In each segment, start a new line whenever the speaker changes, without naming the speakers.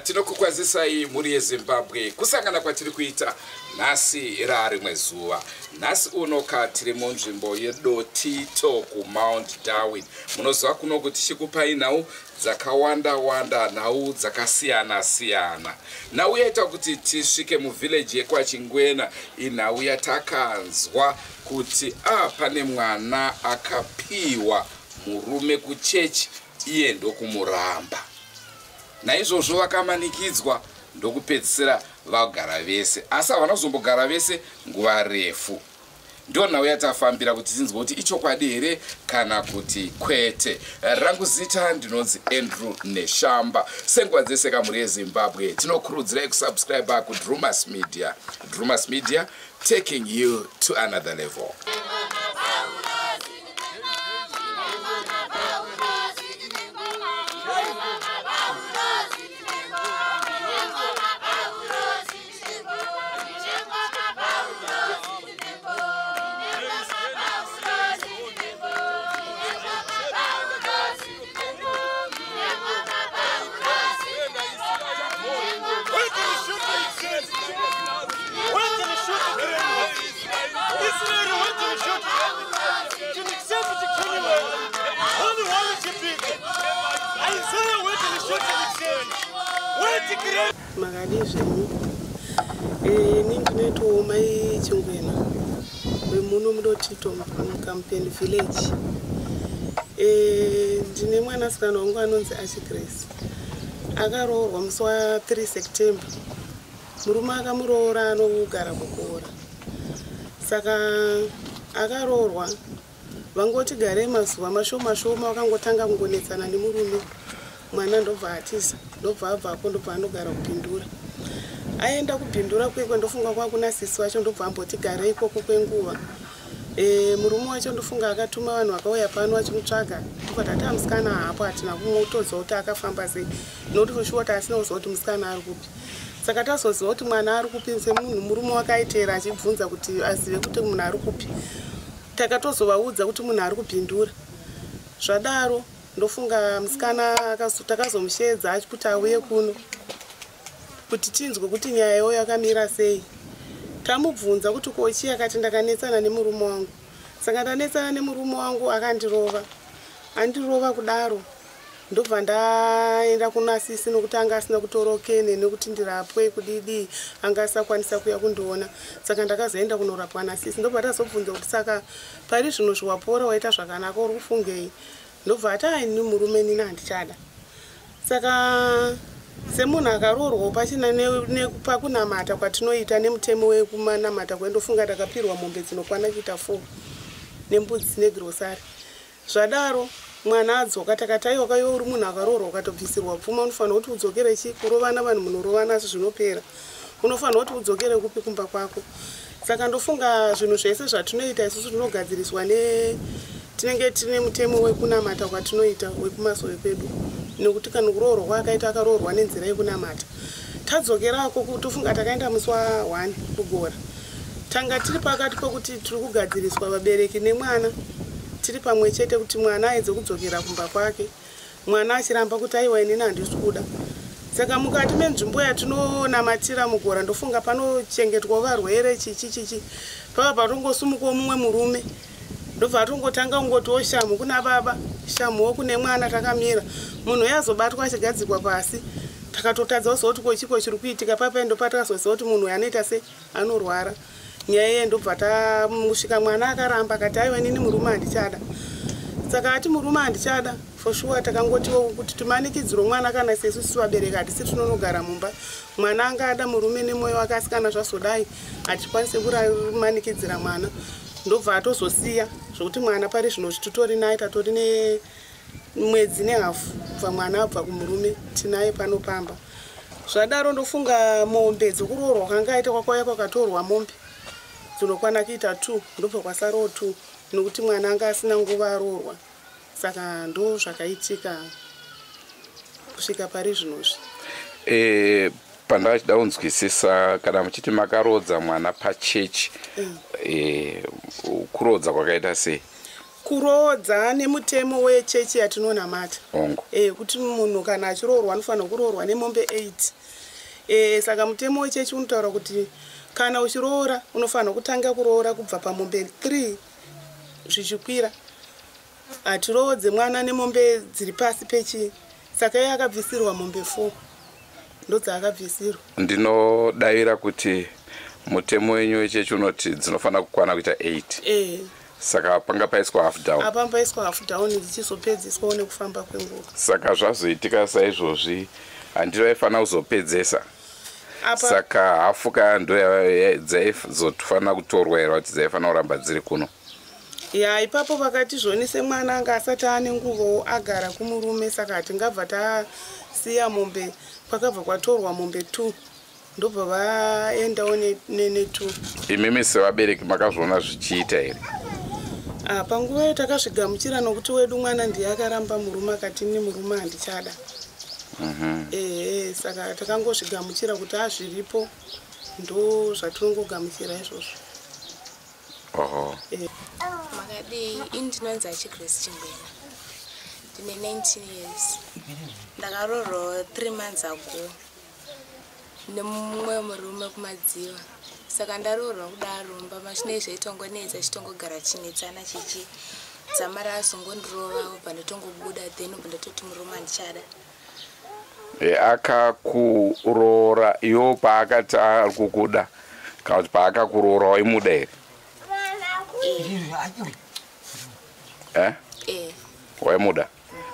Tinokukwazisai mhuri yeZimbabwe, kusangana kwatiri kuita nhasi rarimwe zuva. Nhasi unoka tiri munzvimbo yeDotito kuMount Darwin. Munoziva kuno kuti tichikupai nhau dzakawanda wanda, nhau dzakasiyana siyana. Nhau yaita kuti tisvike muvhileji yekwaChingwena inhau yatakanzwa kuti pane mwana akapiwa murume kuchechi, iye ndokumuramba. Naizvozvo vakamanikidzwa ndokupedzisira vagara vese, asi havana kuzombogara vese nguva refu. Ndo nhau yatafambira kuti tinzwe kuti ichokwadi here kana kuti kwete. Rangu zita ndinonzi Andrew Neshamba. Senguva dzese kamhuri yeZimbabwe, tinokurudzirai kusubscribe kuDrumas Media. Drumas Media, taking you to another level.
Makadii zvenyu? Ini ndinoitwawo Mai Chingwena wemuno muDotito muKampeni Village. Ndine mwanasikana wangu anonzi Achigrace, akaroorwa musi wa3 September. Murume akamuroora anogara kukora, saka akaroorwa vangoti garei mazuva mashoma shoma, vakangotanga kungonetsana nemurume. Mwana ndobva atiza, ndobva abvako, ndobva anogara kuBindura. Aenda kuBindura kwekwe, ndofunga kwakuna sisi wacho, ndobva amboti garei ikoko kwenguva. Murume wacho ndofunga akatuma vanhu vakauya pano vachimutsvaga. Ndobva tati amusikana hapo, hatina kumutoziva kuti akafamba sei, nokuti for sure tasina kuziva kuti musikana ari kupi. Saka tazoziva kuti mwana ari kupi semunhu murume wakaitera achibvunza kuti azive kuti munhu ari kupi, takatozovaudza kuti munhu ari kuBindura. Zvadaro ndofunga musikana takazomushedza kuti auye kuno kuti tinzwe kuti nyaya iyoyo yakamira sei. Tamubvunza kuti kochi, akati ndakanetsana nemurume wangu, saka ndanetsana nemurume wangu akandirova. Andirova kudaro, ndobva ndaenda kuna sisi, nokuti anga asina kutorokene nekuti ndirapwe kudidi, anga asakwanisa kuya kundiona. Saka ndakazoenda kunorapwa nasisi. Ndobva tazobvunza kuti saka pari zvino zviwapora, waita zvakanaka, uri kufungei? Ndobva ati aini murume nini handichada. Saka semunhu akaroorwawo pachina pakunamata kwatinoita nemutemo wekumanamata kwendofunga takapirwa mombe dzinokwana kuita 4 nembudzi negrosari. Zvadaro mwana adzoka, takati aiwa kaiwe uri munhu akaroorwa ukatobvisirwa pfuma, unofanira kuti udzokere chi kurovana, vanhu munorovana asi zvinopera, unofanira kuti udzokere kupi? Kumba kwako. Saka ndofunga zvinhu zvese zvatinoita isusu tinogadziriswa ne tinenge tine mutemo wekunamata kwatinoita wekumasowe kwedu, nekuti kana kuroorwa kwaakaita akaroorwa nenzira yekunamata. Tadzokerako, tofunga takaenda musi wa1 kugora, tanga tiri pakati pokuti tiri kugadziriswa vabereki nemwana tiri pamwe chete kuti mwana aedze kudzokera kumba kwake, mwana achiramba kuti aiwa inini handisi kuda. Saka mukati menzvimbo yatinonamatira mugora, ndofunga panochengetwa varwere chichi chichi, pava patongosumukawo mumwe murume, ndobva atongotanga kungotiwo shamu kuna baba, shamuwo kune mwana. Takamira, munhu uyazobatwa achigadzikwa pasi, takatotadza kuziva kuti kochiko chiri kuitika papai. Ndopatakazoziva kuti munhu uyu anoita se anorwara. Nyaya iye ndobva tamusvika, mwana akaramba akati aiwa inini murume handichada. Saka ati murume handichada, for sure takangotiwo kuti timanikidziro mwana kana sesu sisi vabereki hatisi tinonogara mumba. Mwana anga ada murume nemwoyo wake, asi kana zvazodai hatikwanisi kumanikidzira mwana. Ndobva atozosiya zvokuti mwana pari zvino titori naye, tatori nemwedzi nehafu kubva mwana abva kumurume, tinaye pano pamba. Zvadaro ndofunga mombe dzekuroorwa kwanga aita kwakauya kwakatorwa mombe dzinokwana kuita 2, ndobva kwasarawo 2, nokuti mwana anga asina nguva aroorwa. Saka ndo zvakaitika kusvika pari zvinozvi.
Pandachida kunzwisisa, kana muchiti makarodza mwana pachechi, kurodza kwakaita sei?
Kuroodza nemutemo wechechi yatinonamata.
Hongu.
Kuti munhu kana achiroorwa anofanira kuroorwa nemombe 8. Saka mutemo wechechi unotaura kuti kana uchiroora unofanira kutanga kuroora kubva pamombe 3 zvichikwira. Hatiroodze mwana nemombe dziri pasi pechii. Saka iye akabvisirwa mombe 4, ndodzaakabvisirwa.
Ndinodavira kuti mutemo wenyu wechechi unoti dzinofanira kukwana kuita 8. Saka panga paiswa half down.
Apa paiswa half down, dzichizopedziswawo nekufamba kwenguva.
Saka zvazoitika saizvozvi, handiri vaifanira kuzopedzesa?
Apa.
Saka hafu ka ndo dzaizofanira kutorwa here, kuti dzaifanira kuramba dziri kuno?
Ya, ipapo vakati zvoni semwana anga asati ane nguvawo agara kumurume, saka hatingabva tasiya mombe. Kwakabva kwatorwa mombe 2, ndobva vaendawo ne2.
Imimi sevabereki makazviona zvichiita here?
Ah, panguva iyo takazvigamuchira, nokuti wedu mwana ndiye akaramba murume, akati ni murume handichada. Ehe, saka takangozvigamuchira kuti azviripo, ndo zvatinongogamuchira izvozvo.
Oho.
Makadii? Ini ndinonzi Achigrace Chingwena, ndine 19 years. Ndakaroorwa 3 months ago nemumwe murume kuMadziva. Saka ndaroorwa kudaro, mumba machinei zvaitongonetsa, chitongogara chinetsana chichi dzamara azongondirova, obva ndatongobuda, then obva ndatoti murume handichada.
Akakuroora iwo paakati ari kukuda, kana kuti paakakuroora waimuda here? Eh?
E.
Waimuda.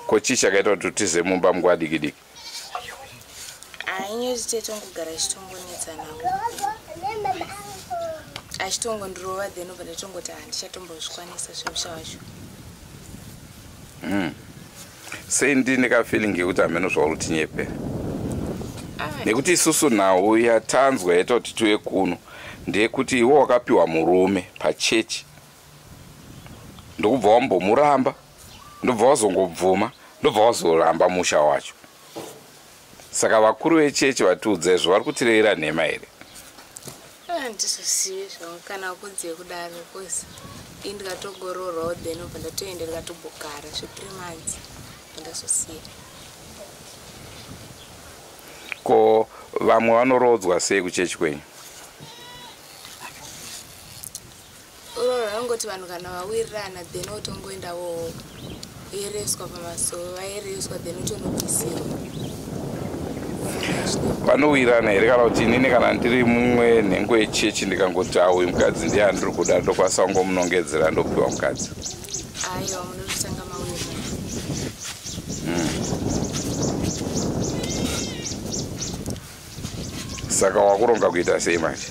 Ko chii chakaita kuti utize mumba munguva diki diki?
Ainyoti tetongogara chitongonetsanawo, achitongondirova, then obva ndatongoti handichatombozvikwanisa zvemusha wacho.
Sei ndine kafeeling yekuti hameno zvauri kutinyepera?
Ah.
Nekuti isusu nhau yatanzwa yaita kuti tiuye kuno ndeyekuti iwe wakapiwa murume pachechi, ndokubva wambomuramba, ndobva wazongobvuma, ndobva wazoramba musha wacho. Saka vakuru vechechi vatiudza izvo, vari kutirevera nhema here?
Handizozivi zvangu kana kudzive kudaro, cause ini ndikatongoroorwawo, then obva ndatoenda, ndikatombogara zve3 months, ndazosiya.
Ko vamwe vanoroodzwa sei kuchechi kwenyu?
Uroro vanongoti vanhu kana vawirirana, then otongoendawo ereswa pamasoro, vaereswa, then otonobvisirwa.
Vanowirirana here, kana kuti inini kana ndiri mumwe nhengo yechechi ndikangoti auyu mukadzi ndiye andiri kuda, ndokwanisa kungomunongedzera ndopiwa mukadzi?
Aiwa, munototanga mawirirana.
Saka wakuronga kuita sei manje?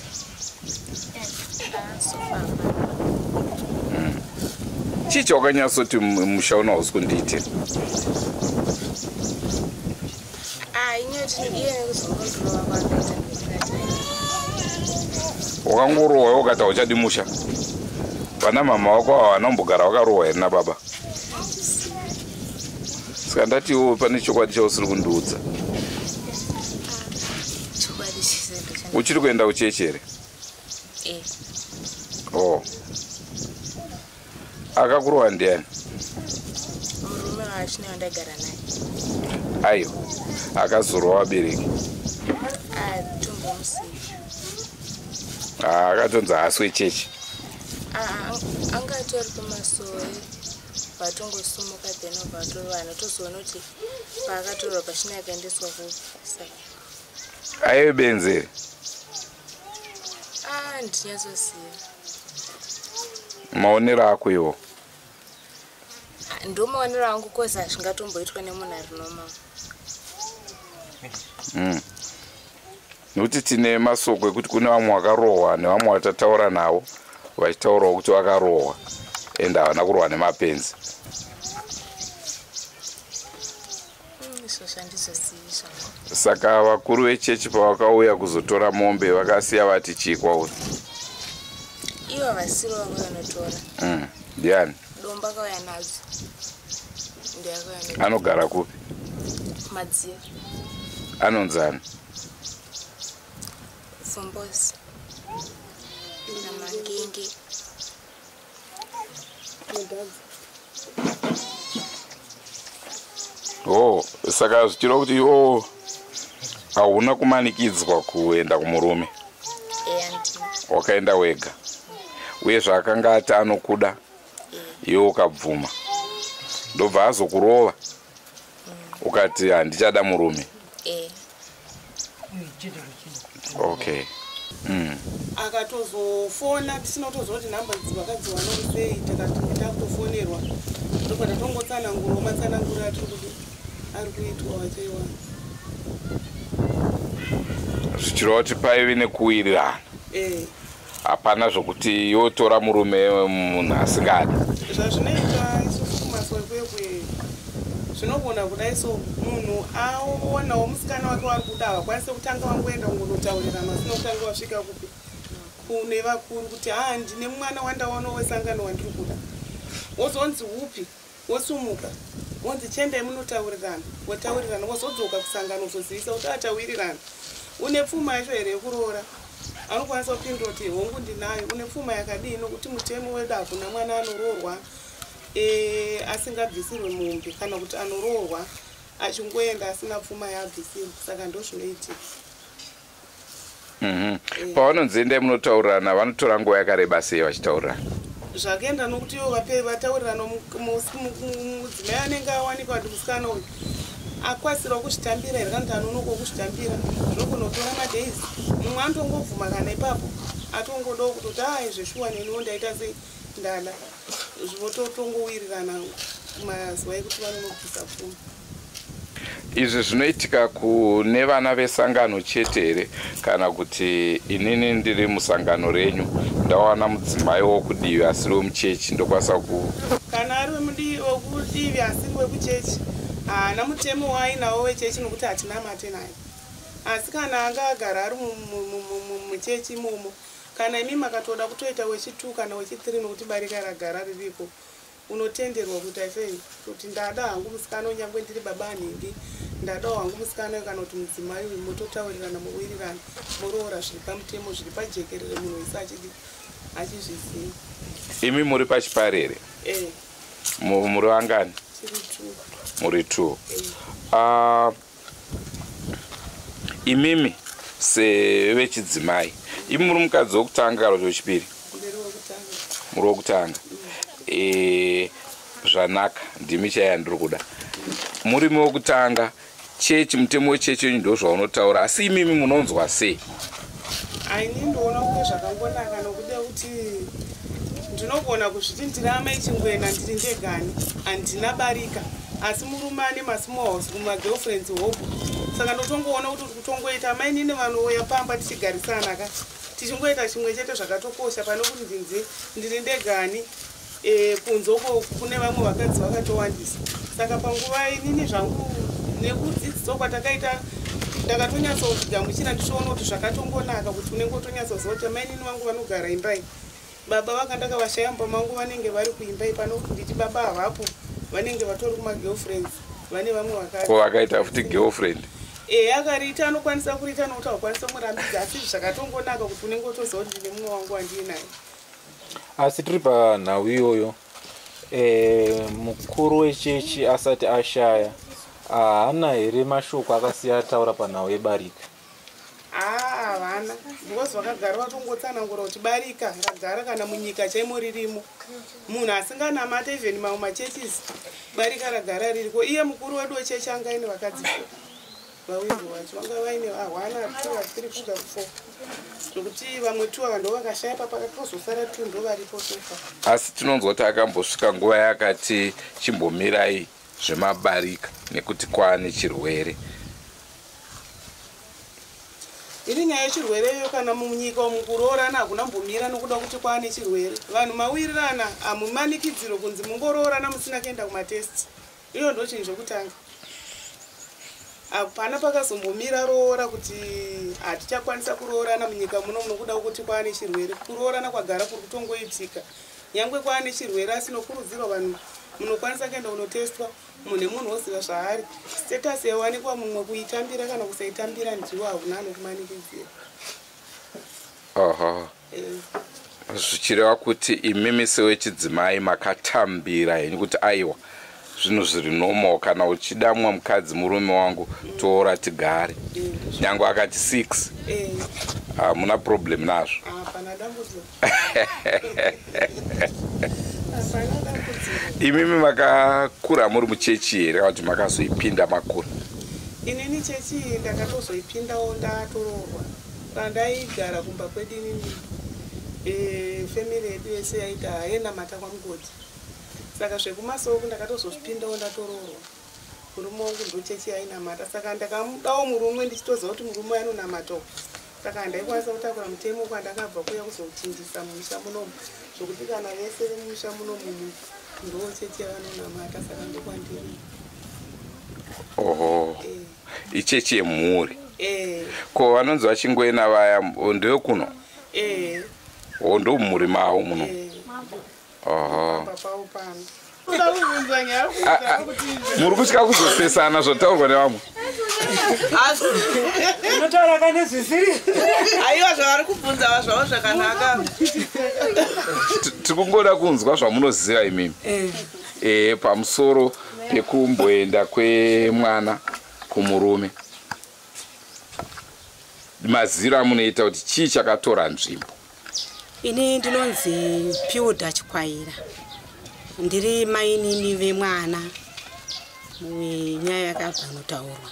So far.
Chii chawakanyatsoti musha uno hausi kundiitira?
Inyoti iye nekuzongondirova kwaakaita, ndikati
Wakangorohwa ukati hauchadi musha. Vana mama vako ava vanombogara vakarohwa here nababa? Saka ndati iwo pane chokwadi chausiri kundiudza.
Chokwadi chese ndocha.
Uchiri kuenda kuchechi here?
E.
Oh, akakurohwa ndiani?
Murume wacho newandagara naye.
Aiwa, akazorwa vabereki?
Atombomusiyi.
Akatonzi haasi wechechi?
Anga atori pamasoro, vatongosumuka, then obva vatorwana, tozoona kuti paakatorwa pachina akaendeswa kusai.
Aive benzi here?
Ndinyatsoziva.
Maonero ako iwo?
Ndo maonero angu, cause hazvingatomboitwa nemunhu ari normal.
Nekuti tine masoko ekuti kune vamwe vakarohwa nevamwe vatataura navo vachitaurawo kuti vakarohwa, ende havana kurohwa nemapenzi.
Izvo zvandizozivi zvangu.
Saka vakuru vechechi pavakauya kuzotora mombe, vakasiya vati chii kwauri?
Ivo vasiri vako vanotora.
Ndiani?
Dombo akauya nadzo, ndiakauya.
Anogara kupi?
Madziva.
Anonzani?
Fombosi naMangenge.
Mudhadzi.
Oh, saka zvichireva kuti iwo hauna kumanikidzwa kuenda kumurume? Wakaenda wega, uye zvaakanga ati anokuda, iwe ukabvuma, ndobva azokurova, ukati handichada murume. Okay.
Akatozofona tisina kutoziva kuti nhamba idzi vakadziwana sei. Takati takutofonerwa, ndobva tatongotsanangurawo matsananguro atiri kuti ari kuitwa vachaiwana.
Zvichireva kuti paive nekuwirirana?
Eh.
Hapana zvokuti yotora murume munhu asingadi?
Zvazvinoita isusu kumasowe kwekwe, zvinogona kudai so: munhu aonawo musikana wake wari kuda, havakwanise kutanga vangoenda kungonotaurirana vasina kutanga vasvika kupi, kune vakuru, kuti haa, ndine mwana wandaonawo wesangano wandiri kuda. Wozonzi upi? Wosumuka, wonzi chiendai munotaurirana. Wotaurirana, wozodzoka kusangano, uzozivisa kuti atawirirana. Une pfuma yacho here yekuroora? Anokwanisa kupindura kuti hongu, ndinayo. Une pfuma yakadii? Nokuti mutemo wedu, hakuna mwana anoroorwa asingabvisirwe mombe, kana kuti anoroorwa achingoenda asina pfuma yaabvisirwa. Saka ndo zvinoitika.
Pavanonzi endai munotaurirana, vanotora nguva yakareba sei vachitaurirana?
Zvakaenda nokuti ivo vataurirana, mudzimai anenge awanikwa kuti musikana uyu akwasirawo kuzvitambira here kana kuti anonokawo kuzvitambira, zvinogonotora madays. Mumwe anotongobvuma kana ipapo, atongodawo kutoti ai, zveshuwa, neniwo ndaita sei, ndada. Vototongowirirana mazuva ekuti vanonobvisa pfuma.
Izvi zvinoitika kune vana vesangano chete here, kana kuti inini ndiri musangano renyu, ndawana mudzimai wokudivi asiri wemuchechi, ndokwanisa ku
Kana ari wekudivi asiri wekuchechi, haana mutemo waainawo wechechi, nokuti hatina mate naye. Asi kana anga agara ari muchechi imomo, kana imi makatoda kutoita wechi2 kana wechi3, nokuti barika ragara ririko, unotenderwa kuita sei, kuti ndada hangu musikana, unyangwe ndiri baba anhingi, ndadawo hangu musikana kana kuti mudzimai uyu. Mototaurirana, mowirirana, moroora zviri pamutemo, zviri pajekerere, munhu wese achizviziva.
Imi muri pachiparere?
E.
Muri vangani?
Tiri two.
Muri two?
E.
Ah, imimi sevechidzimai, imi muri mukadzi wokutanga kana kuti wechipiri?
Ndiri wekutanga.
Muri wokutanga. Zvanaka, ndimi chaiya ndiri kuda. Murimi wokutanga, chechi, mutemo wechechi wenyu ndo zvaunotaura, asi imimi munonzwa sei?
Aini ndoona kunge zvakangonaka, nokuda kuti ndinogona kuzviti ndiri amai Chingwena, ndiri ndegani, handina barika, asi murume ane masmall house kumagirlfriends hope. Saka ndotongoona kuti uri kutongoita mainini vanouya pamba, tichigarisana ka, tichingoita chimwe chete, zvakatokosha pane kuti ndinzi ndiri ndegani. Kunze uko kune vamwe vakadzi vakatowandisa. Saka panguva inini zvangu, nekudzidziswa kwatakaita, ndakatonyatsogamuchira ndichiona kuti zvakatongonaka, kuti unenge utonyatsoziva kuti mainini vangu vanogara imbai, baba vakandakavashaya mumba mangu vanenge vari kuimbai, pano kuti nditi baba havapo, vanenge vatori kumagirlfriends, vane vamwe vakadzi.
Ko vakaita futi girlfriend?
E, akariita, anokwanisa kuriita, nokuti haukwanisa kumurambidza, asi zvakatongonaka kuti unenge utoziva kuti ndine mumwe wangu wandiinaye.
Asi tiri panhau iyoyo, mukuru wechechi asati ashaya, haana here mashoko akasiya ataura panhau yebarika?
Haa, havana, because vakagara vatongotsanangura kuti barika ragara kana munyika chaimo ririmo. Munhu asinganamata, even mamwe machurches, barika ragara ririko. Iye mukuru wedu wechechi anga aine vakadzi four. Vawiri vacho vanga vaine ahwana two, three, kusvika kufour, zvokuti vamwe two ava ndo vakashaya, papakatozosara two, ndo varipo so far.
Asi tinonzwa kuti akambosvika nguva yakati chimbomirai zvemabarika nekuti kwaane chirwere.
Iri nyaya yechirwere iyo, kana munyika umu kuroorana hakuna mbomira nokuda kuti kwaane chirwere. Vanhu mawirirana, hamumanikidziro kunzi mungoroorana musina kuenda kumatest. Iyo ndo chinhu chokutanga. Hapana pakazombomira roora kuti hatichakwanisa kuroorana munyika muno nokuda kwekuti kwaane chirwere. Kuroorana kwagara kuri kutongoitika nyangwe kwaane chirwere, asi nokurudzirwa vanhu munokwanisa kuenda kunotestwa, munhu nemunhu woziva zvaari, status yawanikwa, mumwe kuitambira kana kusaitambira ndiwo, hauna anokumanikidzira.
Zvichireva kuti imimi sewechidzimai makatambira henyu kuti aiwa, Zvinhu zviri normal. Kana uchida mumwe mukadzi, murume wangu, tora tigare. Nyange akati 6, hamuna problem nazvo?
Hapana dambudziko, hapana dambudziko.
Imimi makakura muri muchechi here, kana kuti makazoipinda makura?
Inini chechi iyi ndakatozoipindawo ndatoroorwa. Pandaigara kumba kwedu inini, family yedu yese yaita yainamata kwaMugodi, saka zvekumasowe ndakatozozvipindawo ndatoroorwa. Murume wangu ndo chechi yainamata, saka ndakamudawo murume ndichitoziva kuti murume anonamatawo, saka handaikwanisa kutakura mutemo kwandakabva kuya kuzochinjisa mumusha munomu, zvokuti kana vese vemumusha munomu ndo chechi yavanonamata, saka ndokwandiri.
Oho. Ichechi yemhuri?
Eh.
Ko vanonzi VaChingwena vaya ndevekuno?
Eh.
O, ndo mumhuri mavo muno?
Eh.
Oho.
Papawo pano uda kubvunza nyaya kuti
Muri kutya kuzosesana zvotaurwa nevamwe?
Unotaura kane zvisiri.
Aiwa, zvavari kubvunza zvavo zvakanaka.
Tiri kungoda kunzwa zvamunoziva imimi pamusoro pekumboenda kwemwana kumurume, maziro amunoita kuti chii chakatora nzvimbo.
Ini ndinonzi Piuda Chikwaira, ndiri mainini vemwana wenyaya yakabva notaurwa.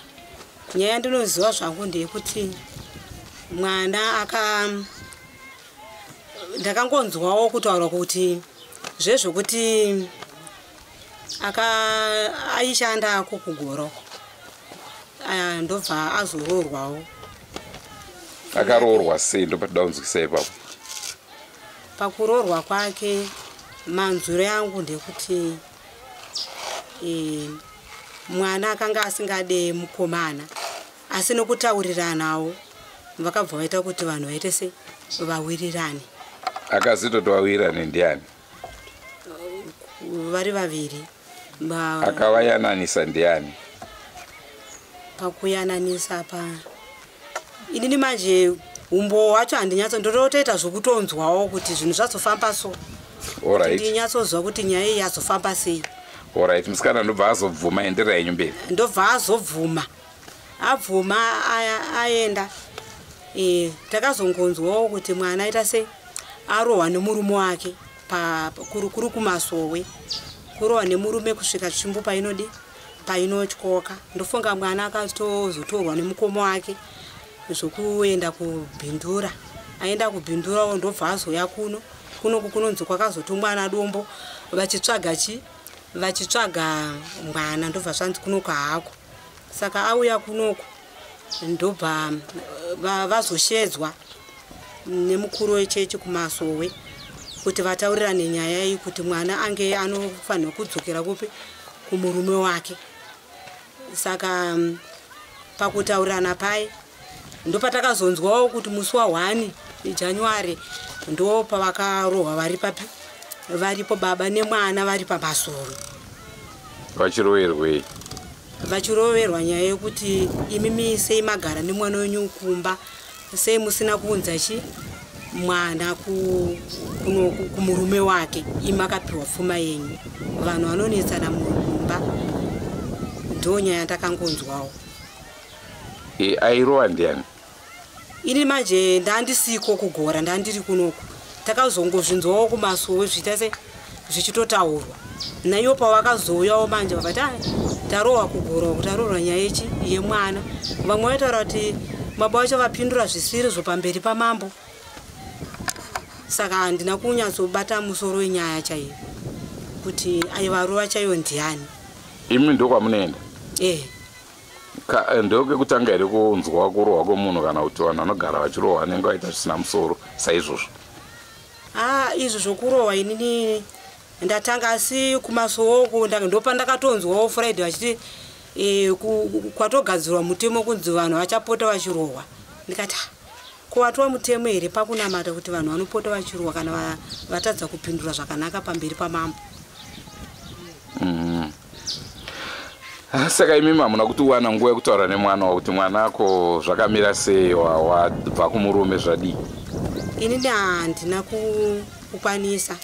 Nyaya yandinoziva zvangu ndeyekuti mwana aka ndakangonzwawo kutaurwa kuti zvezvokuti aka aishandako kugoroko, ndobva azoroorwawo.
Akaroorwa sei? Ndopatoda kunzwisa ipapo.
Pakuroorwa kwake, manzwiro yangu ndekuti mwana akanga asingade mukomana, asi nokutauriranawo vakabva vaita kuti vanhu vaite se vawirirane.
Akazitoti vawirirane ndiani?
Vari vaviri.
Akavayananisa ndiani?
Pakuyananisa pa inini manje umbo wacho handinyatso, ndototoita zvokutonzwawo kuti zvinhu zvazofamba so, ndinyatsozwa kuti nyaya iyi yazofamba sei.
Alright, musikana ndobva azobvuma. Enderera yenyu mberi.
Ndobva azobvuma, abvuma aenda. Takazongonzwawo kuti mwana aita sei, arohwa nemurume wake kuri kumasowe, kurohwa nemurume kusvika tsvimbo painodi painotyoka. Ndofunga mwana akatozotorwa nemukoma wake zvokuenda kuBhindura. Aenda kuBhindurawo, ndobva azouya kuno. Kunoku kunonzi kwakazotumwa ana Dombo vachitsvaga chi vachitsvaga mwana, ndobva zvanzi kunoku haako. Saka auya kunoku, ndobva vazoshedzwa nemukuru wechechi kumasowe kuti vataurirane nyaya iyi, kuti mwana ange anofanirwa kudzokera kupi, kumurume wake. Saka pakutaurirana pai ndopatakazonzwawo kuti musi wa1 January ndo pavakarohwa vari papi, varipo baba nemwana vari pamasoro.
Vachiroverwei?
Vachiroverwa nyaya yekuti imimi sei magara nemwana wenyu kumba, sei musina kuunza chi mwana kumurume wake, imi akapiwa pfuma yenyu. Vanhu vanonetsana mumba, ndo nyaya yandakangonzwawo.
Airova ndiani?
Ini manje ndandisiko kugora, ndandiri kunoku. Takazongozvinzwawo kumasowe zviita se zvichitotaurwa naiwo. Pavakazouyawo manje vakati, "Ah, tarohwa kugora uku, tarohwa nyaya yechi yemwana." Vamwe vaitaura kuti baba vacho vapindura zvisirizvo pamberi pamambo, saka handina kunyatsobata musoro wenyaya chaiyo kuti aivarova chaiyo ndiani.
Imi ndokwamunoenda?
Eh.
Ndokekutanga here kunzwa kurohwa kwemunhu, kana kuti vanhu vanogara vachirohwa vanenge vaita zvisina musoro saizvozvo?
A, izvo zvokurohwa inini ndatanga, asi kumasowoku ndopandakatonzwawo Friday vachiti kwatogadzirwa mutemo kunzi vanhu vachapota vachirohwa. Ndikati, "Ah, ko watova mutemo here pakunamata kuti vanhu vanopota vachirohwa kana vatadza kupindura zvakanaka pamberi pamambo?"
Ah, saka imimi hamuna kuti wana nguva yekutaura nemwana wakuti mwana ako zvakamira sei, wabva kumurume zvadii?
Inini handina kukwanisa.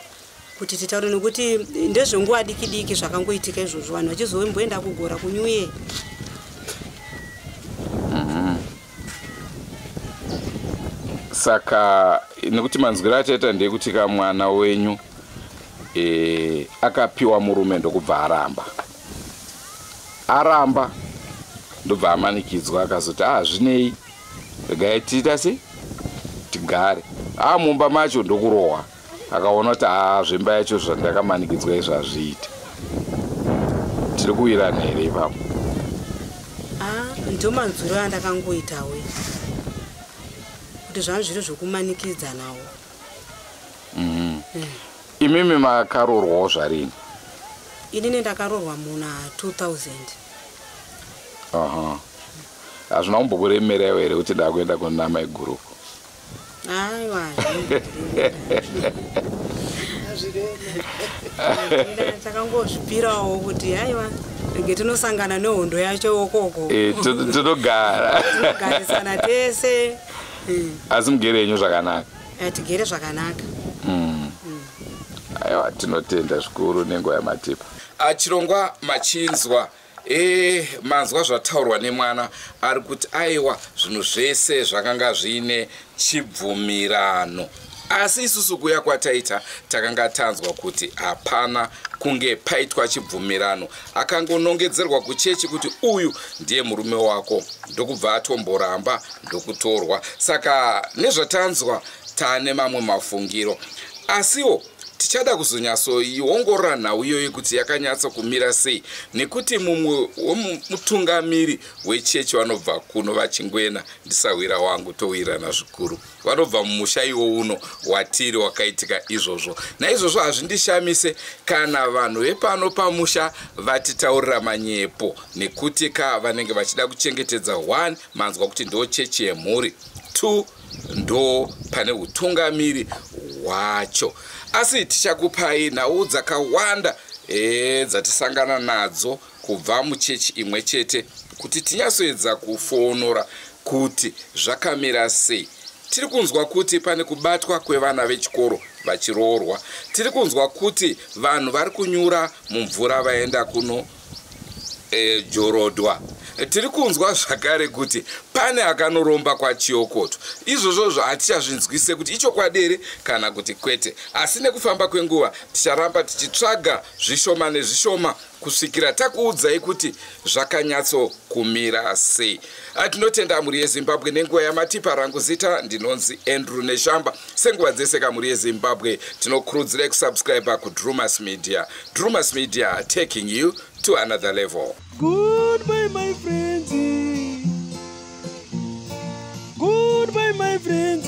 Kuti titaure nekuti ndezvenguva diki diki zvakangoitika izvozvo, vanhu vachizomboenda kugora kunew year.
Saka nekuti manzwiro achaita ndeyekuti kamwana wenyu akapiwa murume ndokubva aramba ndobva amanikidzwa, akazoti zvinei, regai tiita sei, tigare. Mumba macho ndokurohwa, akaona kuti zvemba yacho zvandakamanikidzwa izvo hazviiti. Tiri kuwirana here ipapo?
Ndo manzwiro andakangoitawo, kuti zvanga zviri zvokumanikidzanawo.
Imimi makaroorwawo zvarini?
Inini ndakaroorwa muna 2000.
Aha, hazvina kumbokuremeraiwo here kuti ndakuenda kuna mai guruku?
Aiwa, takangozvipirawo kuti aiwa, rege tinosangana nehondo yacho okoko.
Tinogara.
Tinogarisana tese.
Asi mugere henyu zvakanaka?
Tigere zvakanaka.
Aiwa, tinotenda zvikuru nenguva yamatipa. Chirongwa machinzwa, manzwa zvataurwa nemwana ari kuti aiwa, zvinhu zvese zvakanga zviine chibvumirano, asi isusu kuya kwataita takanga tanzwa kuti hapana kunge paitwa chibvumirano. Akangonongedzerwa kuchechi kuti uyu ndiye murume wako, ndokubva atomboramba ndokutorwa. Saka nezvatanzwa taane mamwe mafungiro, asiwo tichada kuzonyatsoiongorora nhau iyoyo kuti yakanyatsa kumira sei, nekuti mumwe wemutungamiri wechechi vanobva kuno, VaChingwena, ndisahwira wangu, towirana zvikuru, vanobva mumusha iwo uno watiri wakaitika izvozvo. Naizvozvo hazvindishamise kana vanhu vepano pamusha vatitaurira manyepo, nekuti ka vanenge vachida kuchengetedza. 1, manzwa kuti ndo chechi yemhuri; 2, ndo pane utungamiri hwacho. Asi tichakupai nhau dzakawanda dzatisangana nadzo kubva muchechi imwe chete, kuti tinyatsoedza kufonora kuti zvakamira sei. Tiri kunzwa kuti pane kubatwa kwevana vechikoro vachiroorwa. Tiri kunzwa kuti vanhu vari kunyura mumvura vaenda kuno jorodwa. Tiri kunzwa zvakare kuti pane akanoromba kwaChiyokoto. Izvozvozvo hatichazvinzwise kuti ichokwadi here kana kuti kwete, asi nekufamba kwenguva ticharamba tichitsvaga zvishoma nezvishoma kusvikira takuudzai kuti zvakanyatsokumira sei. Tinotenda mhuri yeZimbabwe nenguva yamatipa. Rangu zita ndinonzi Andrew Neshamba. Senguva dzese kamhuri yeZimbabwe, tinokurudzirai kusubscribe kuDrumas Media. Drumas Media, taking you to another level.
Goodbye, my friends. Goodbye, my friends.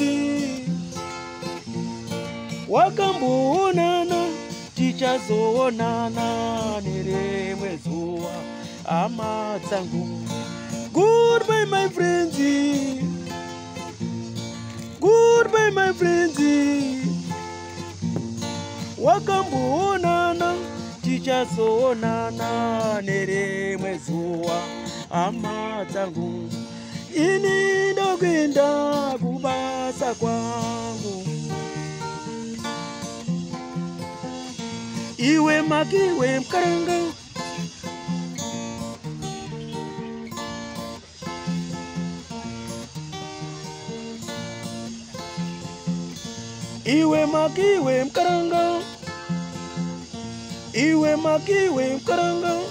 Wakamboonana, tichazoonana nerimwe zuva, hama dzangu. Goodbye, my friends. Goodbye, my friends. Wakamboonana, tichazoonana nerimwe zuva, hama dzangu. Ini ndokuenda kubasa kwangu. Iwe makiwe mukaranga. Iwe makiwe mukaranga. Iwe makiwe mukaranga.